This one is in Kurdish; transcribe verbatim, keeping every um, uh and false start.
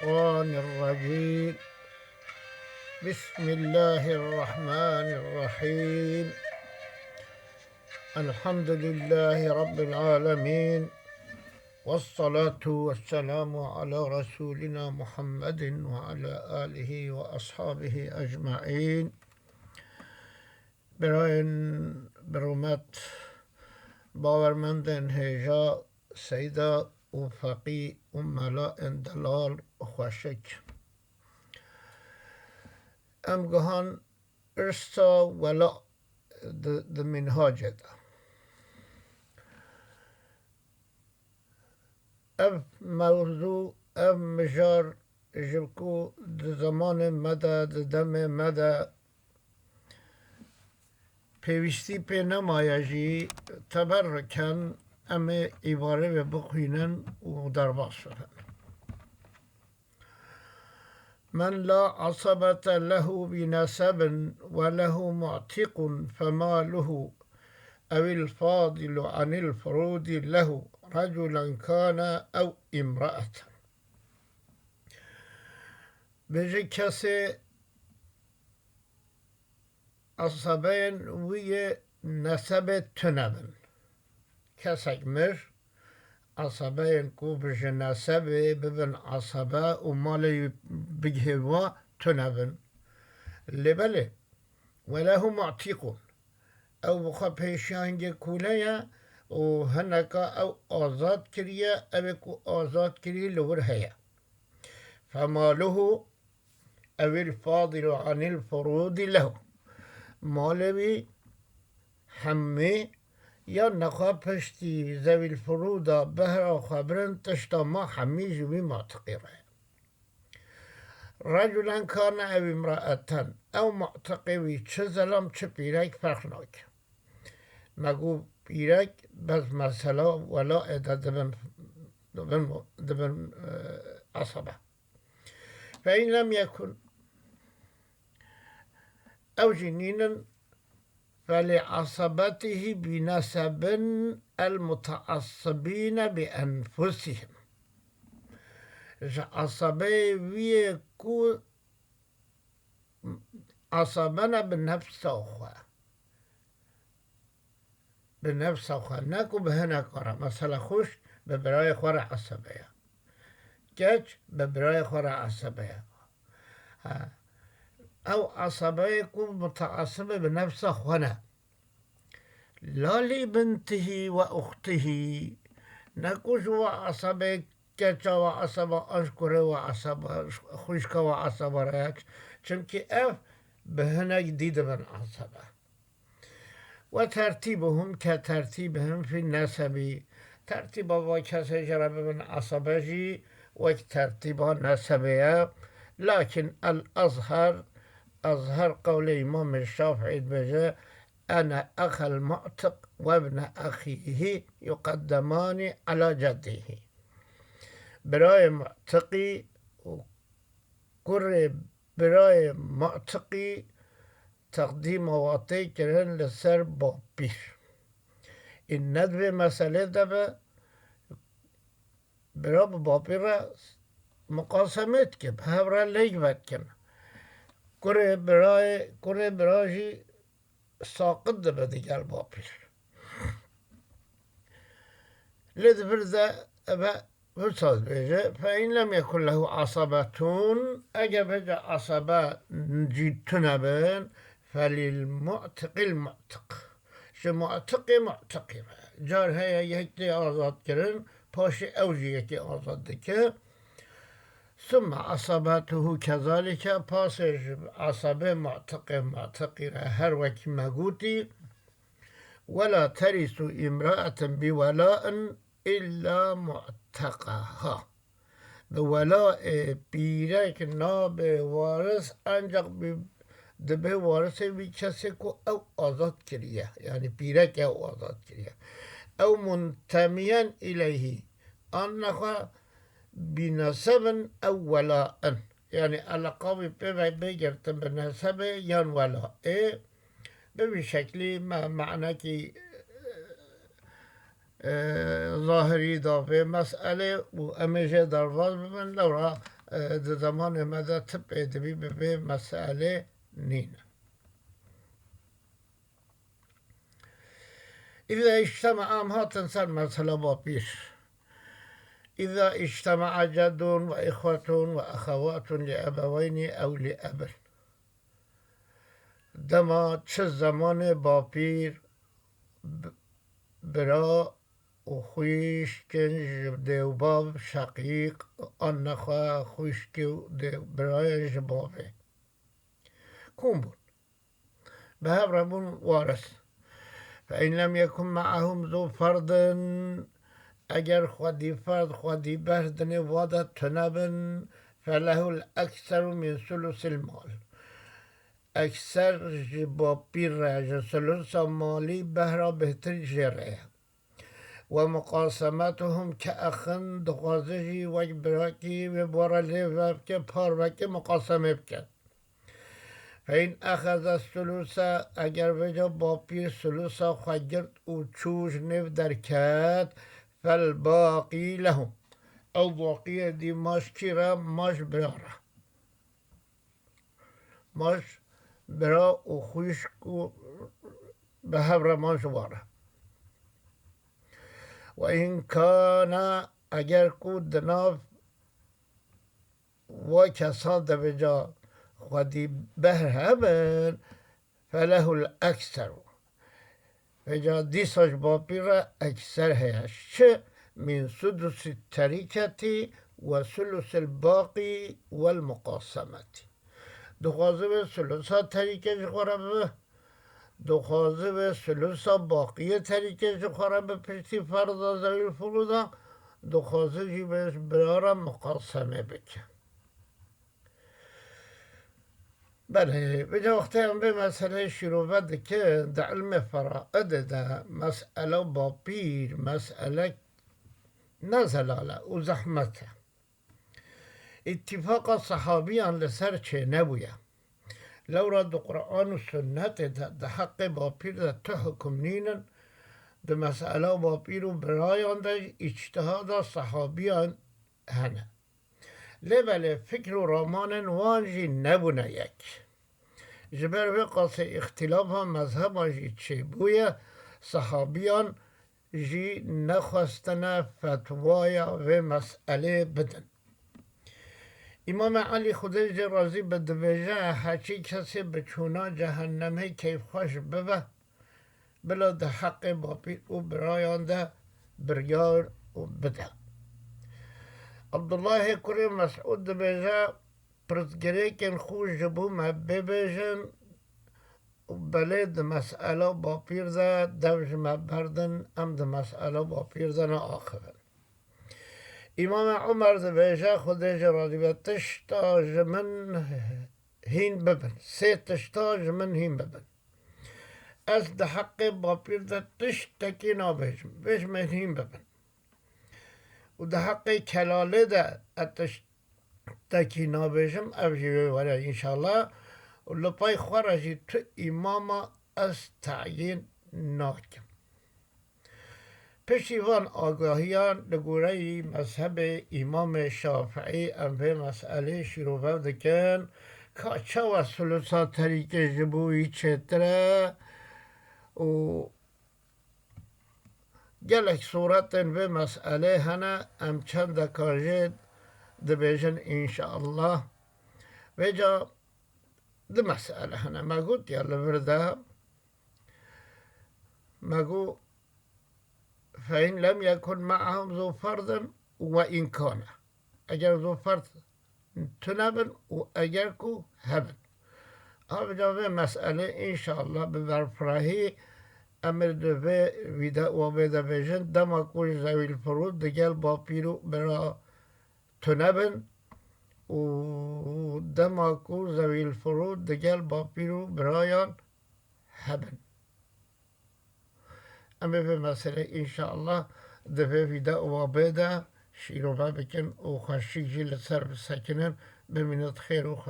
الشيطان الرجيم. بسم الله الرحمن الرحيم. الحمد لله رب العالمين. والصلاة والسلام على رسولنا محمد وعلى آله وأصحابه أجمعين. Birayên bi rûmet, bawermendên hêja, seyda û feqî û mela ên delal û xweşik. Em guhan irsa wela di, di mînhacê de. Ev mewzû, ev mijar ji ku di zemanê me de, di demê me de pêwîstî pê nemaye jî, teberriken em ê îbarê wê bixwînin û derbas bibin. من لا عصبة له بنسب وله معتق فماله أو الفاضل عن الفروض له رجلا كان أو امرأة. Bêje kesê esebeyên wî yê nesebê tune bin. Kesek mir, esebeyên ku bi ji nesebê bibin esebe û malê wî bigihê wa tune bin. Lê belê, وله معتق. Ew bi xwe pêşiya hingê kûle ye û hineka ew azad kiriye, ew ê ku azad kirî li wir heye. فماله أو الفاضل عن الفروض له. Malê wî hemî ya nexwe piştî zewîl firûda behra xwe birin, tişta ma hemî ji wî matiqî re. رجلا كان أو امرأة. Ew matiqê wî çi zelam çi pîrek ferq nake. Me got pîrek, bes mesela wela ê de dibin, dibin, dibin, e, esebe. فإن لم يكن، ew jî nînin, فلعصبته بنسب المتعصبين بأنفسهم. Ji esebeyê wî yê ku esebe ne bi nefsa xwe. Bi nefsa xwe, ne ku bi hineka re. Mesela xwişk bi birayê xwe re esebe ye. Keç bi birayê xwe re esebe ye. Ha. Ew esebeyê ku mutaesib e bi nefsa xwe ne. لا لبنته وأخته. Ne ku ji wa esebê keça wa eseba, an ji kurê wa eseba, xwişka wa eseba re ye. Çimkî ev bi hinek dî dibin esebe. وترتيبهم كترتيبهم في النسب. Tertîba va kesê ji re bibin esebe jî wek tertîba nesebê ye. Lakin el-Ezher, Ezher qewlê Îmamê Şafîî dibêje, أن أخا المعتق وابن أخيه يقدمان على جده. Birayê mu'tiqî û kurê birayê mu'tiqî teqdîma wa tê kirin li ser bapîr. Ê ne di vê meselê de be, bira bi bapîr re miqasemê dike, bi hev re lêk vedikin. Kurê birayê, kurê bira jî saqit dibe digel bapîr. Lê di vir de eve wisa dibêje, فإن لم يكن له عصبة, eger vêca esebe cî tune bin, فللمعتق المعتق. Ji mu'tiqê mu'tiqî re. Car heye yek tê azad kirin, paşê ew jî yekê azad dike. ثم عصبته كذلك, pasê ji esebê mu'tiqê mu'tiqî re her wekî me gotî, ولا ترث امرأة بولاء إلا معتقها. Bi welaê pîrek nabe waris, ancaq bi, dibe warisê wî kesê ku ew azad kiriye. Yanî pîrek ew azad kiriye. أو منتميا إليه. An nexwe bi nesebin ew wela in. Yanî eleqa wî pê ve bê girtin bi nesebê yan wela. Ê bi vî şeklî me manekî, e, zahirî da vê meselê û em ê jê derbas bibin, lewra e, di zemanê me de ti pêdivî bi vê meselê nîne. Îza îctema, em hatin ser mesela bapîr. Îza îctema ceddun ve îxwetun ve exewatun li ebeweynî ew li ebin. Dema çi zemanê bapîr, b-, bira û xwişkin ji dê û bav, şeqîq, an nexwe xwişkê û dê birayên ji bavê kom bûn, bi hev re bûn waris. Fe in lem yekun me'ahum zu ferdin, eger xwedî ferd, xwedî behr dinê wa de tune bin, felehul ekseru min sulusil mal. Ekser ji bapîr re, ji sulusa malî behra bêhtir jê re ye. Ve muqasemetuhum ke exin, dixwaze jî wek birakî wê bi we re lê vebike, par veke, muqaseme bike. Fe in exeze sulusa, eger vêca bapîr sulusa xwe girt û çû ji nêv derket, fel baqî lehum. Ew baqiyê dî maş kî re? Maş bira re. Maş bira û xwişk û bi hev re maş ware. Ve in kana, eger ku di nav wa kesan de vêca xwedî behr hebin, felehul ekseru. Vêca dîsa ji bapîr re ekser heye. Çi? Min sudusî terîketî ve sulusil baqî vel muqasemetî. Dixwaze vê sulusa terîke ji xwe re bibe. Dixwaze vê sulusa baqiyê terîke ji xwe re bi piştî ferza zewîl furuda. Dixwaze jî vê ji bira re muqaseme bike. Belê, vêca wextê em vê meseleyê şîrove dikin, di ilmê feraidê de mesela bapîr, meselek ne zelal e û zehmet e. Îtîfaqa sehabiyan li ser çênebûye. Lewra di Quran û sunnetê de di heqê bapîr de tu hukum nînin, di mesela bapîr û birayan de îctihada sehabiyan hene. Lê belê fikr û ramanên wan jî nebûne yek. Ji ber vê qasê îxtîlafa mezheban jî çêbûye, sehabiyan jî nexwestine fetwaya vê meselê bidin. Îmam Elî, Xwedê jê razî be, dibêje, heçî kesê bi çûna cehennemê keyfxweş bibe, bila di heqê bapîr û birayan de biryar bide. Abdullahê kurê Mesûd dibêje, pirsgirêkên xwe ji bo me bibêjin û belê di mesela bapîr de dev ji me berdin, em di mesela bapîr de neaxivin. Îmam Omer dibêje, Xwedê jê razî be, tişta ji min hîn bibin. Sê tişta ji min hîn bibin. Ez di heqê bapîr de tiştekî nabêjim. Vê ji min hîn bibin. Û di heqê kelalê de ez tiştekî nabêjim, ev jî wê were înşallah. Û li pay xwe re jî tu îmama ez teyîn nakim. Piştî van agahiyan li goreyî mezhebê Îmamê Şafiî em vê meselê şîrove dikin, ka çawa sulusa terîkê ji bo wî çêtir e û gelek sûretên vê meselê hene, em çendeka jê dibêjin înşallah. Vêca du mesele hene. Me got ya li vir de, me got, fe in lem yekun me'ahum zu ferdin ve in kane. Eger zu ferd tune bin û eger ku hebin. Avica vê meselê înşallah bi berfirehî em ê di vê vîdeoya vê de bêjin, dema ku zewîl furûd digel bapîr û bira tune bin û dema ku zewîl furûd digel bapîr û birayan hebin. Em ê vê meselê înşallah di vê vîdeoya bê de şîrove bikin û xweşik jî li ser bisekinin. Bimînit xêr û xweş.